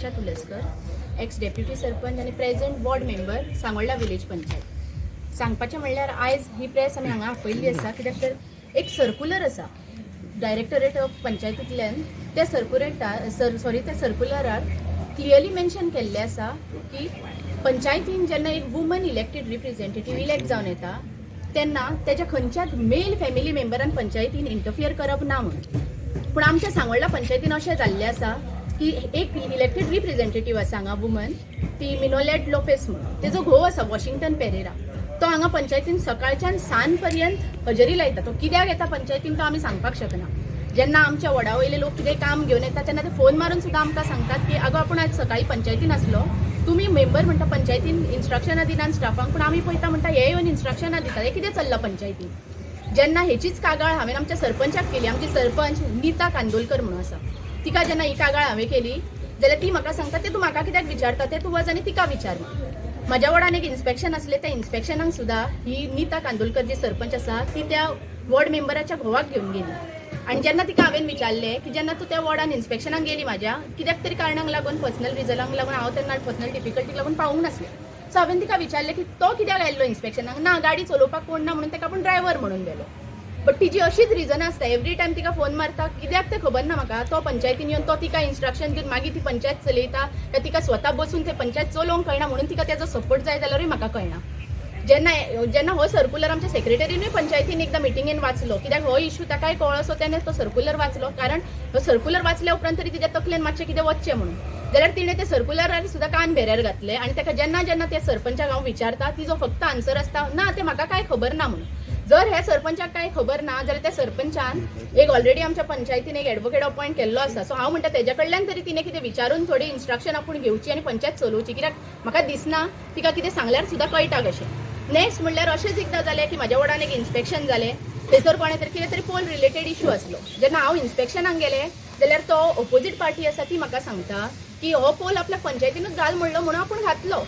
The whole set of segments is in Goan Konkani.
मनीषा तुलस्कर, एक्स डेप्युटी सरपंच आनी present ward member, Sangolda village panchayat. सांगपाचें म्हणल्यार आयज ही प्रेस आमी हांगा आपयल्ली आसा, कित्याक तर एक सर्कुलर आसा डायरेक्टरेट ऑफ पंचायतींतल्यान. त्या सर्कुलेटार सर सॉरी त्या सर्कुलरार क्लियरली मेन्शन केल्लें आसा की पंचायतीन जेन्ना एक वुमन इलेक्टेड रिप्रेझेंटेटीव इलेक्ट जावन येता तेन्ना तेज्या खंयच्याच मेल फॅमिली मेंबरान पंचायतीन इंटरफियर करप ना म्हणून. पूण आमच्या सांगोळडा पंचायतीन अशें जाल्लें आसा की एक इलेक्टेड रिप्रेझेंटेटीव आसा हांगा वुमन, ती मिनोलेट लोपेस म्हणून. तेजो घोव आसा वॉशिंग्टन पेरेरा, तो हांगा पंचायतीन सकाळच्यान सांज पर्यंत हजेरी लायता. तो कित्याक येता पंचायतीन तो आमी सांगपाक शकना. जेन्ना आमच्या वडा वयले लोक कितें काम घेवन येता तेन्ना ते फोन मारून सुद्दां आमकां सांगतात की आगो, आपूण आयज सकाळी पंचायतीन आसलो, तुमी मेंबर म्हणटा पंचायतीन इन्स्ट्रक्शनां दिनात स्टाफांक, पूण आमी पळयता म्हणटा हे येवन इन्स्ट्रक्शनां दितात. हें कितें चल्लां पंचायतीन? जेन्ना हेचीच कागाळ हांवें आमच्या सरपंचाक केली, आमची सरपंच नीता कांदोलकर म्हणून आसा, तिका जेन्ना ही कागाळ हांवें केली जाल्यार ती म्हाका सांगता, ते तूं म्हाका कित्याक विचारता? ते तूं वच आनी तिका विचार म्हणून. म्हज्या वॉर्डान एक इन्स्पेक्शन आसलें. त्या इन्स्पेक्शनाक सुद्दां ही नीता कांदोलकर जी सरपंच आसा ती त्या वॉर्ड मेंबराच्या घोवाक घेवन गेली. आनी जेन्ना तिका हांवें विचारलें की जेन्ना तूं त्या वॉर्डान इन्स्पेक्शनाक गेली, म्हाज्या कित्याक तरी कारणाक लागून, पर्सनल रिजनाक लागून, हांव तेन्ना पर्सनल डिफिकल्टीक लागून पावूंक नासलें, सो हांवें तिका विचारलें की तो कित्याक आयल्लो इन्स्पेक्शनाक? ना, गाडी चलोवपाक कोण ना म्हणून ताका आपूण ड्रायव्हर म्हणून गेलो. बट तिजी अशीच रिजन आसता. एवरी टायम तिका फोन मारता, कित्याक तें खबर ना म्हाका. तो पंचायतीन येवन तो तिका इन्स्ट्रक्शन दिवन मागीर ती पंचायत चलयता काय तिका स्वता बसून ते पंचायत चलोवंक कळना म्हणून तिका तेजो सपोर्ट जाय जाल्यारूय म्हाका कळना. जेन्ना जेन्ना हो सर्कुलर आमच्या सेक्रेटरीनूय पंचायतीन एकदां मिटिंगेन वाचलो, कित्याक हो इशू ताकाय कळ्ळो, सो तेणें तो सर्कुलर वाचलो. कारण हो सर्कुलर वाचल्या उपरांत तरी तिच्या तकलेन मातशें कितें वचचें म्हणून. जाल्यार तिणें ते सर्कुलरार सुद्दां कान भेऱ्यार घातले आनी ताका जेन्ना जेन्ना त्या सरपंचाक हांव विचारता, तिजो फक्त आन्सर आसता, ना, ते म्हाका कांय खबर ना म्हणून. जर ह्या सरपंचाक कांय खबर ना जाल्यार त्या सरपंचान एक ऑलरेडी आमच्या पंचायतीन एक एडवोकेट अपॉयंट केल्लो आसा. सो हांव म्हणटा, तेज्या कडल्यान तरी तिणें कितें विचारून थोडी इन्स्ट्रक्शन आपूण घेवची आनी पंचायत चलोवची, कित्याक म्हाका दिसना तिका कितें सांगल्यार सुद्दां कळटा कशें. नेक्स्ट म्हणल्यार अशेंच एकदां जालें की म्हाज्या वॉर्डान एक इन्स्पेक्शन जालें. थंयसर कोणें तरी कितें तरी पोल रिलेटेड इशू आसलो. जेन्ना हांव इन्स्पेक्शनाक गेलें जाल्यार तो ओपोजीट पार्टी आसा ती म्हाका सांगता की हो पोल आपल्या पंचायतीनूच घाल म्हणलो म्हणून आपूण घातलो.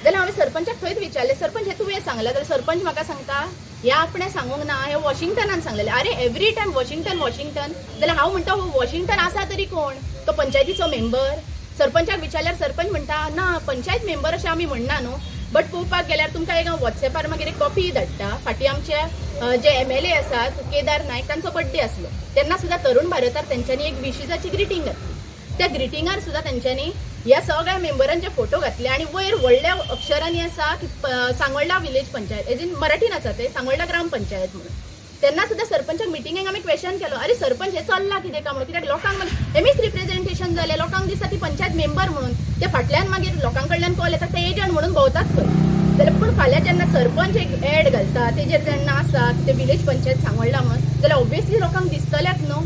जाल्यार हांवें सरपंचाक थंयच विचारलें, सरपंच, हें तुवें सांगलां? जाल्यार सरपंच म्हाका सांगता, ह्या आपणें सांगूंक ना, हें वॉशिंग्टनान सांगलेलें. अरे, एवरी टायम वॉशिंग्टन, वॉशिंग्टन. जाल्यार हांव म्हणटा, हो वॉशिंग्टन आसा तरी कोण? तो पंचायतीचो मेंबर? सरपंचाक विचारल्यार सरपंच म्हणटा, ना, पंचायत मेंबर अशें आमी म्हणना न्हू. बट पळोवपाक गेल्यार तुमकां एक हांव वॉट्सॅपार मागीर एक कॉपी धाडटा. फाटीं आमचे जे एमएलए आसात केदार नायक, तांचो बड्डे आसलो तेन्ना सुद्दां तरुण भारतार तेंच्यांनी एक विशीजाची ग्रिटींग घातली. त्या ग्रिटिंगार सुद्दां तेंच्यांनी ह्या सगळ्या मेंबरांचे फोटो घातले आणि वयर व्हडल्या अक्षरांनी आसा की सांगोळडा विलेज पंचायत, एज इन मराठीन आसा ते, सांगोळडा ग्राम पंचायत म्हणून. तेन्ना सुद्दां सरपंचाक मिटिंगेक आमी क्वेश्चन केलो, अरे सरपंच, हे चल्लां कितें काय म्हणून. कित्याक लोकांक मागीर हे मिसरिप्रेझेंटेशन जालें. लोकांक दिसता ती पंचायत मेंबर म्हणून. ते फाटल्यान मागीर लोकां कडल्यान कॉल येता, ते एजंट म्हणून भोंवतात खंय. जाल्यार पूण फाल्यां जेन्ना सरपंच एक एड घालता, तेजेर जेन्ना आसा की ते विलेज पंचायत सांगोळडा म्हणून, जाल्यार ऑब्वियसली लोकांक दिसतलेच न्हू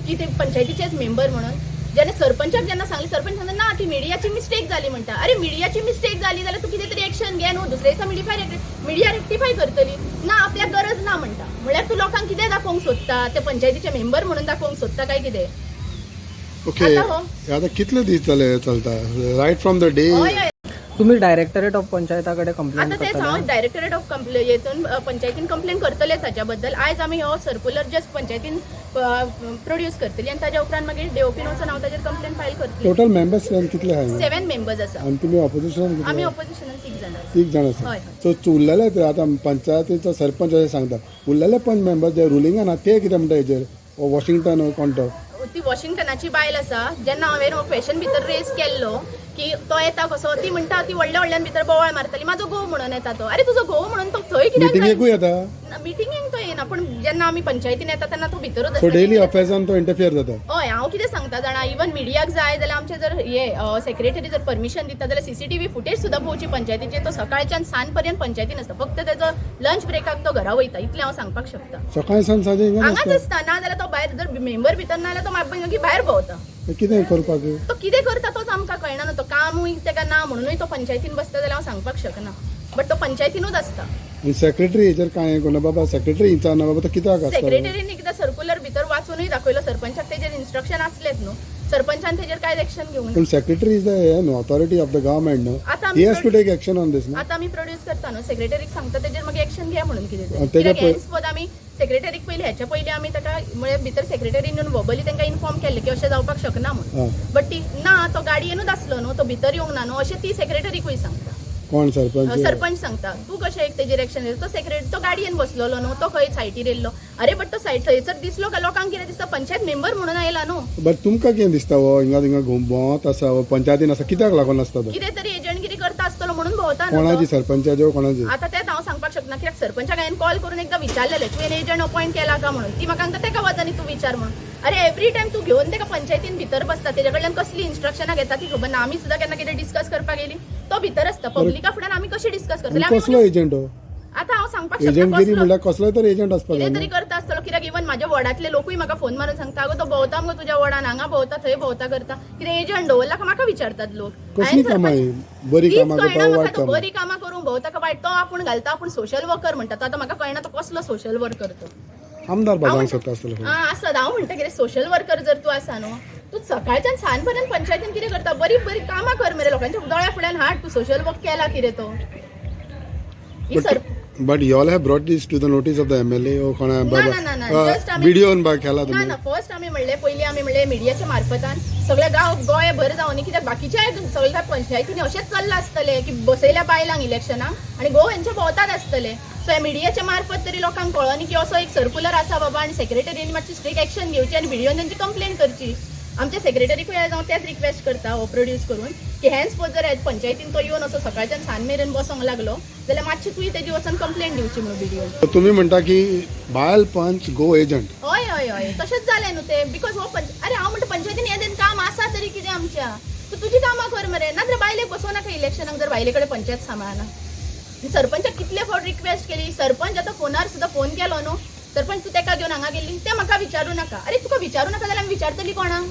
की ते पंचायतीचेच मेंबर म्हणून. जेन्ना सरपंचाक जेन्ना सांगलें, सरपंच सांगता, ना, ती मिडियाची मिस्टेक जाली म्हणटा. अरे, मिडियाची मिस्टेक जाली जाल्यार तूं कितें तरी एक्शन घे न्हू. दुसरे दिसा मिडिया रेक्टिफाय करतली. ना, आपल्याक गरज ना म्हणटा. म्हणल्यार तूं लोकांक कितें दाखोवंक सोदता? ते पंचायतीचे मेंबर म्हणून दाखोवंक सोदता काय कितें? ओके. आता हो. आता कितले दीस जाले चलता, रायट फ्रॉम the day? हय. तुम्ही डायरेक्टरेट ऑफ पंचायता कडेन कंप्लेन आता तेच करतले? हांव डायरेक्टरेट ऑफ कंप्ले हेतून पंचायतीन कंप्लेन करतलेच. हाच्या बद्दल आयज आमी हो सर्कुलर जस्ट पंचायतीन प्रोड्यूस करतली आनी ताज्या उपरांत मागीर डीओपीन वचून हांव ताजेर कंप्लेन फायल करतली. टोटल मेंबर्स कितले आहाय? सेवन मेंबर्स आसा. आनी तुमी ऑपोजिशन आमी कितले? ऑपोजिशनान तीग जाणां आसा. तीग जाण आसा. हय. सो उरलेले ते आतां पंचायतीचो सरपंच अशें सांगता, उरलेले पंच मेंबर जे रुलिंगान आहा ते कितें म्हणटा हेजेर? वॉशिंग्टन कोण तो? ती वॉशिंग्टनाची बायल आसा. जेन्ना हांवें हो क्वेशन भितर रेज केल्लो की तो येता कसो, ती म्हणटा, ती व्हडल्या व्हडल्यान भितर बोवाळ मारताली, म्हाजो घोव म्हणून येता तो. अरे, तुजो घोव म्हणून तो थंय कित्याक? मिटिंगेकूय येता? मिटिंगेक तो येना, पूण जेन्ना आमी पंचायतीन येता तेन्ना तो भितरूच सो आसता. डेली अफेर्सान तो इंटरफियर जाता? हय. हांव कितें सांगता जाणा, इवन मिडियाक जाय जाल्यार आमचे जर हे सेक्रेटरी जर परमिशन दिता जाल्यार सीसीटीव्ही फुटेज सुद्दां पळोवची पंचायतीचे. तो सकाळच्यान सांज पर्यंत पंचायतीन आसता. फक्त तेजो लंच ब्रेकाक तो घरा वयता, इतलें हांव सांगपाक शकता. सकाळी सावन सांजे हिंगा? हांगाच आसता? आसता. ना जाल्यार तो भायर जर मेंबर भितर ना जाल्यार तो मागीर भायर भोंवता. कितें करपाक? तो कितें करता तोच आमकां कळना न्हू. तो कामूय ताका ना म्हणूनय तो पंचायतीन बसता जाल्यार हांव सांगपाक शकना, बट तो पंचायतीनूच आसता. आनी सेक्रेटरी हेजेर कांय करूं बाबा? सेक्रेटरी विचारना बाबा, तो कित्याक आसता? सेक्रेटरीन एकदां सर्कुलर भितर वाचूनय दाखयलो सरपंचाक. तेजेर इन्स्ट्रक्शन आसलेच न्हू. सरपंचान तेजेर कांय एक्शन घेवंक ना. पूण सेक्रेटरी is the हे न्हू, ऑथॉरिटी ऑफ the government न्हू? आता आमी he has to take action on this न्हू? आता आमी प्रोड्यूस करता न्हू, सेक्रेटरीक सांगता, तेजेर मागीर एक्शन घे म्हणून कितें आनी तरी. तेज्या कित्याक हेच पद आमी सेक्रेटरीक पयलीं ह्याच्या पयलीं आमी ताका म्हळ्यार भितर सेक्रेटरीन येवन वर्बली तांकां इन्फॉर्म केल्लें की अशें जावपाक शकना म्हणून. बट ती ना, तो गाडयेनूच आसलो न्हू, तो भितर येवंक ना न्हू, अशें ती सेक्रेटरीकूय सांगता. कोण, सरपंच? सरपंच सांगता. तूं कशें एक तेजेर एक्शन घेता? तो सेक्रेटरी, तो गाडयेन बसलेलो न्हू, तो खंय सायटीर येयल्लो. अरे, बट तो सायट थंयसर दिसलो काय लोकांक कितें दिसता, पंचायत मेंबर म्हणून आयला न्हू. बट तुमकां कितें दिसता, हो हिंगा थिंगा भोंवत आसा, हो पंचायतीन आसा, कित्याक लागून आसता तो? कितें तरी एजंटगिरी करता आसतलो म्हणून भोंवता न्हू कोणाची? तो. सरपंचाच्यो, कोणाची? आतां तेंच हांव सांगपाक शकना, कित्याक सरपंचाक हांवें कॉल करून एकदां विचारलेलें, तुवें एजंट अपॉयंट केला का म्हणून. ती म्हाका सांगता, तेका वच आनी तूं विचार म्हणून. अरे, एवरी टायम तूं घेवन तेका पंचायतीन भितर बसता, तेज्या कडल्यान कसली इन्स्ट्रक्शनां घेता ती खबर ना. आमी सुद्दां केन्ना कितें डिस्कस करपाक गेली, तो भितर आसता. पब्लिका फुड्यान आमी कशें डिस्कस करतले? आनी आमी कसलो एजंट हो? आतां हांव सांगपाक शकना एजंटगिरी कसलो. म्हणल्यार कसलो तर एजंट आसपाक जाय कितें तरी न्हू. करता आसतलो, कित्याक इवन म्हाज्या वॉर्डांतले लोकूय म्हाका फोन मारून सांगता, अगो, तो भोंवता मुगो तुज्या वॉर्डान, हांगा भोंवता, थंय भोंवता करता, कितें एजंट दवरला काय म्हाका विचारतात लोक. कसली हांवें कामां सरपंच ही? बरी तीच कामां कळना करता म्हाका, वायट तो कामां? बरी कामां करूंक भोंवता काय वायट. तो आपूण घालता, आपूण सोशल वर्कर म्हणटा तो. आतां म्हाका कळना तो कसलो सोशल वर्कर तो. आमदार हांव बाजांक म्हणटा- सोदता आसतलो. आं, आसत. हांव म्हणटा, कितें सोशल वर्कर जर तूं आसा न्हू, तूं सकाळच्यान सांज पर्यंत पंचायतीन कितें करता? बरी बरी कामां कर मरे, लोकांच्या दोळ्या फुड्यान हाड तूं सोशल वर्क केला कितें तो. ही sir But you all have brought this to the notice of the MLA ओ कोणा? ना, ना, ना, ना. Just आमी- व्हिडिओन बा केला ना. तुमी? ना, फर्स्ट आमी म्हणले, पयलीं आमी म्हणले मिडियाच्या मार्फतान सगळ्या गांव गोंय भर जावनी, कित्याक बाकीच्या सगळ्या पंचायतींनी अशेंच चल्लां आसतलें की बसयल्या बायलांक इलेक्शनाक आनी घोव हेंचे भोंवतात आसतले. सो ह्या मिडियाच्या मार्फत तरी लोकांक कळोनी की असो एक सर्कुलर आसा बाबा आनी सेक्रेटरीन मातशी स्ट्रिक्ट एक्शन घेवची आनी व्हिडियोन तेंची कंप्लेन करची. आमच्या सेक्रेटरीकूय आयज हांव तेच रिक्वेस्ट करता हो प्रोड्यूस करून की हेन्स फोर जर पंचायतीन तो येवन असो सकाळच्यान सांज मेरेन बसोंक लागलो जाल्यार मातशी तुवें तेजी वचोन कंप्लेन दिवची म्हणून व्हिडियो. तुमी म्हणटा की बायल पंच गो एजंट? हय हय हय तशेंच जालें न्हू तें, because हो पंच, अरे, हांव म्हणटा पंचायतीन हें काम आसा तरी कितें आमच्या? तूं तुजी कामां कर मरे, ना जाल्यार बायलेक बसोवं नाका इलेक्शनाक जर बायले कडेन पंचायत सांबाळना. आनी सरपंचाक कितले फावट रिक्वेस्ट केली. सरपंच आतां फोनार सुद्दां फोन केलो न्हू, सरपंच, तूं तेका घेवन हांगा गेली तें म्हाका विचारूं नाका. अरे, तुका विचारूं नाका जाल्यार आमी विचारतली कोणाक?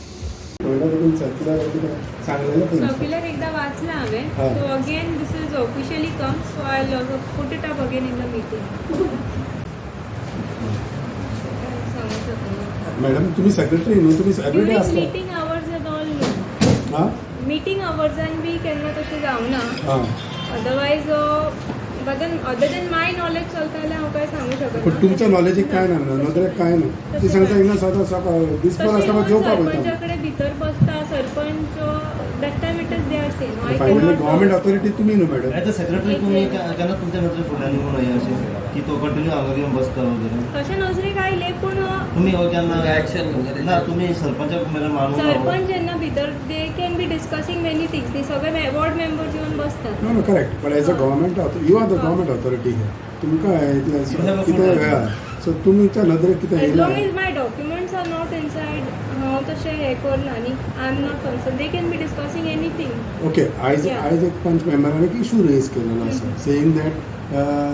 सांगलेलें. सर्क्युलर एकदा वाचला हांवें. हा. So again this is officially come, so I put it up again in the meeting. सांगू शकना. मॅडम, तुम्ही सेक्रेटरी न्हू, तुम्ही एवरीडे ड्युरींग आसता. मिटींग आवर्स एंड ऑल न्हू. हां. मिटींग आवर्सान बी केन्ना तशें जावना. हां. Otherwise, other than my knowledge चलता जाल्यार हांव कांय सांगू शकना. पण तुमच्या नॉलेजीक काय ना, नदरेक काय ना? ती सांगता हिंगा सदां सकाळ दिसभर आसता, तशें जेवपाक वयता. सरपंचा कडेन भितर बसता sarpanch, that time it is their say. Finally government authority तुम्ही न्हू मॅडम? ॲज अ सेक्रेटरी तुम्ही केन्ना तुमच्या नजरे फुडल्यान येवून हे अशें की तो कंटिन्यू हांगा येवन बसता वगैरे? तशें नजरेक आयले, पूण तुम्ही हो केन्ना Action वगैरे? ना, तुम्ही सरपंचाक मेरेन मानून सरपंच जेन्ना भितर, they can be discussing many things न्ही, सगळे वॉर्ड मेंबर्स येवन बसतात. No, correct, but as a government, you are the government authority. तुमकां इतलें You have a full कितें right. सो तुमच्या नदरेक कितें एज लॉंग येयलां? As my documents are not inside, हांव तशें हें करना न्ही. I am not concern, they can be discussing anything. Okay, आयज आयज एक पंच मेंबरान एक इशू रेज केलेलो आसा, सेईंग that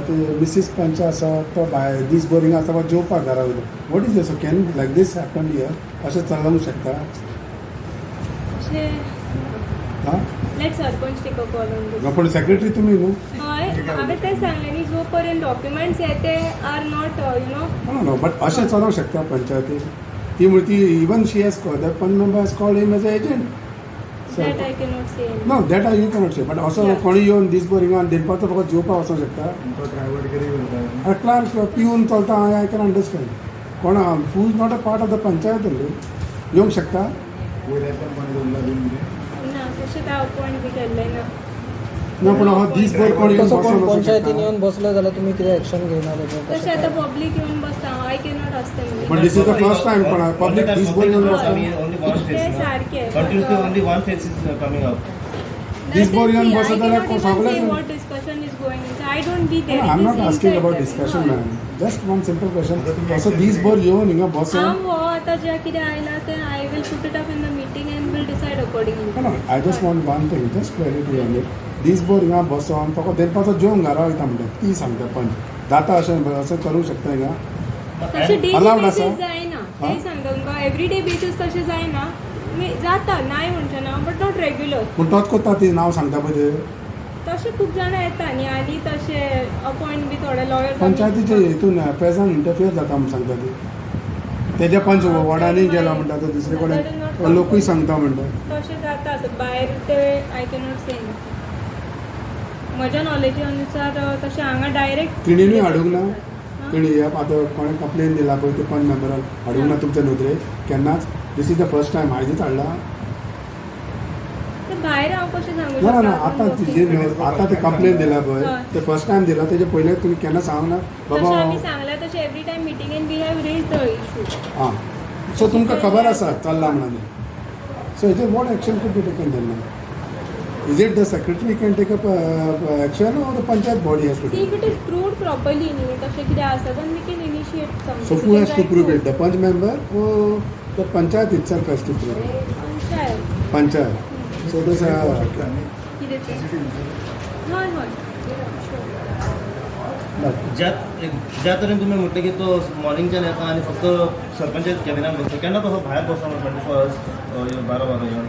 ते मिसीस पंच आसा तो भायर दीसभर हिंगा आसा, जेवपाक घरा वयता. What is this? Can like this happen here? अशें चलोवंक शकता? अशें हां. Let sarpanch take a call on this. पूण सेक्रेटरी तुमी न्हू? हय, हांवें तें सांगलें न्ही, जो पर्यंत डॉक्युमेंट्स हे ते are not no no, but अशें चलोवंक शकता पंचायती? ती म्हणती even she has call, that panch member has called him as a agent. That I cannot say. No, that I you cannot say, but असो कोणी येवन दीसभर हिंगा दिनपारचो फकत जेवपाक वचोंक शकता? आनी क्लार्क पिवन चलता, I can understand. कोण who is not a part of the panchayat only येवंक शकता? ना, तशें काय अपॉयंट बी केल्लें ना. ना, पूण हो दीसभर कोण येवन तसो कोण बसून वचूंक पंचायतीन शकता? येवन बसलो जाल्यार तुमी कितें एक्शन घेयना तेजेर? तशें आतां पब्लीक येवन बसता, I cannot आसता. पण this is the first time पण पब्लिक दीसभर येवन बसता. ओनली वन ते फेस सारकें. Continuously only one face is coming up. दीसभर येवन बसत जाल्यार सगळें. What discussion is going, I don't be there. I am not asking about discussion, ma'am, just one simple question. असो दीसभर येवन हिंगा बसून हांव हो आतां जें कितें आयलां तें I will put it up in the meeting and will decide accordingly. No, I just want one thing, just clarity on it. दीसभर हिंगा बसोन फकत दनपारचो जेवण घरा वयता म्हणटा ती सांगता पंच. जाता अशें अशें करूंक शकता हिंगा? तशें डेली Allowed basis आसा? जायना. हा? तें सांगता तुमकां, एवरीडे बेसीस तशें जायना. जाता, नाय म्हणचें ना, बट not regular. पूण तोच कोत्ता ती नांव सांगता पळय ते. तशें खूब जाणां येता न्ही आनी तशें अपॉयंट बी थोडे लॉयर. पंचायतीचे हितून अफेर्सान इंटरफियर जाता म्हूण सांगता ती. तेज्या पंच वॉर्डांनी गेला म्हणटा तो, दुसरे कडेन लोकूय सांगता म्हणटा. तशें जाता आसत भायर, ते I cannot से. म्हज्या नॉलेजी अनुसार तशें हांगा डायरेक्ट तिणेनूय हाडूंक ना? तेणी हे आतां कोणें कंप्लेन दिला पळय ते पंच मेंबरान हाडूंक ना तुमच्या नदरेक केन्नाच? This is the first time आयजूच हाडला? ते भायर हांव कशें सांगू ना ना ना. शकता? आतां जे आतां ते कंप्लेन दिला पळय, हय. ते फर्स्ट टायम दिला? तेजे पयले तुमी केन्ना सांगना तशें बाबा? आमी सांगलां तशें एवरी टायम मिटिंगेन we have raise the issue. आं, सो तुमकां खबर आसा चल्ला म्हणून. सो हेजेर what action could be taken तेन्ना? Is it the secretary can take up action or the panchayat body has to? See, if it is proved properly न्ही, तशें कितें आसा, then we can initiate something. So who has to prove it? The panch member or the panchayat itself has to prove it? Panchayat. Panchayat. So this कितें तें, हय हय, sure. ज्या ज्या तरेन तुमी म्हटलें की तो मॉर्निंगच्यान येता आनी फक्त सरपंच कॅबिनान बसता, केन्ना तसो भायर बसता 24 आवर्स 12 12 येवन?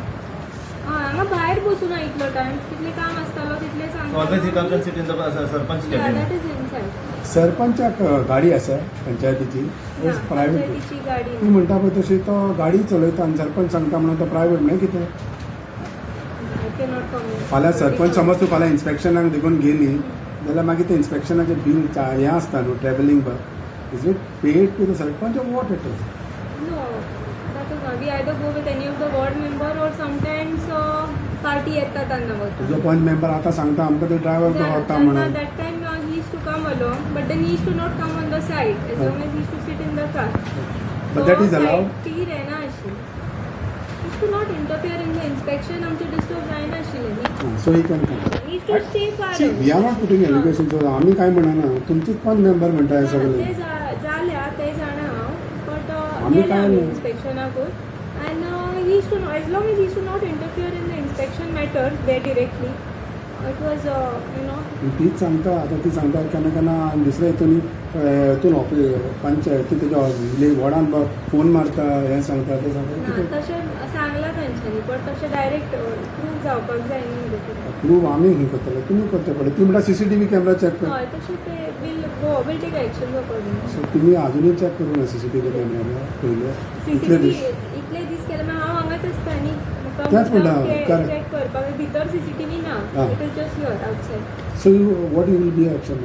हय, हांगा भायर बसूना इतलो टायम. कितलें काम आसतालो तितलें So always he comes and sit in the sarpanch cabin. That is inside. सरपंचाक गाडी आसा पंचायतीची? प्रायव्हेट? पंचायतीची गाडी. ती म्हणटा पळय तशी तो गाडी चलयता आनी सरपंच सांगता म्हणून तो प्रायव्हेट न्हय कितें? I cannot comment. फाल्यां सरपंच समज तूं फाल्यां इन्स्पेक्शनाक देखून गेली जाल्यार मागीर ते इन्स्पेक्शनाचें बील हें आसता न्हू ट्रॅव्हलिंग पळय, is it paid to the sarpanch? What it is? No, that is not. We either go with any of the ward member or sometimes party येता त्यांना वता. तुजो पंच मेंबर आतां सांगता आमकां ते ड्रायव्हर वता म्हणून. That time he used to come along, but then he used to not come on the side. As long as he used to sit in the car. But that is allowed? ती रेना अशी. He used to not interfere in the inspection. आमचे disturb जायना आशिल्ले न्ही. So he can come. He used to stay far see, away. We are not putting allegation. आमी काय म्हणना, तुमचेच पंच मेंबर म्हणटा हे ना, सगळे. ते जाल्या ते जाणा हांव, बट आमी गेले काय आमी न्हू. इन्स्पेक्शनाकूय and he used to, as long as he used to not interfere in the inspection matter they directly, it was. तीच सांगता आतां, ती सांगता केन्ना केन्ना दुसऱ्या हितून हितून ऑफिस पंचायती तेच्या विलेज वॉर्डान फोन मारता हें सांगता तें सांगता. ना. कितें? तशें सांगलां तांच्यांनी, बट तशें डायरेक्ट प्रूव जावपाक जाय न्ही म्हणटकीर. प्रूव आमी खंय करतले? तुमी करचे पडले. ती म्हणटा सीसीटीव्ही कॅमेरा चॅक कर. हय, तशें ते will take action according. So तुमी आजुनूय चॅक करूं ना सीसीटीव्ही कॅमेरा पयले इतले सीसीटीव्ही दीस? इतले दीस केले, मागीर हांव हांगाच आसता न्ही. तेंच म्हणटा, correct. चॅक करपाक भितर सीसीटीव्ही ना. आं. It is just here outside. So you what you will be action?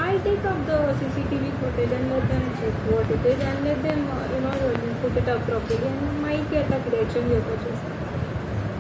I'll take up the CCTV footage and let them check what it is and let them, put it up properly and मागीर येता कितें action घेवपाचें आसा.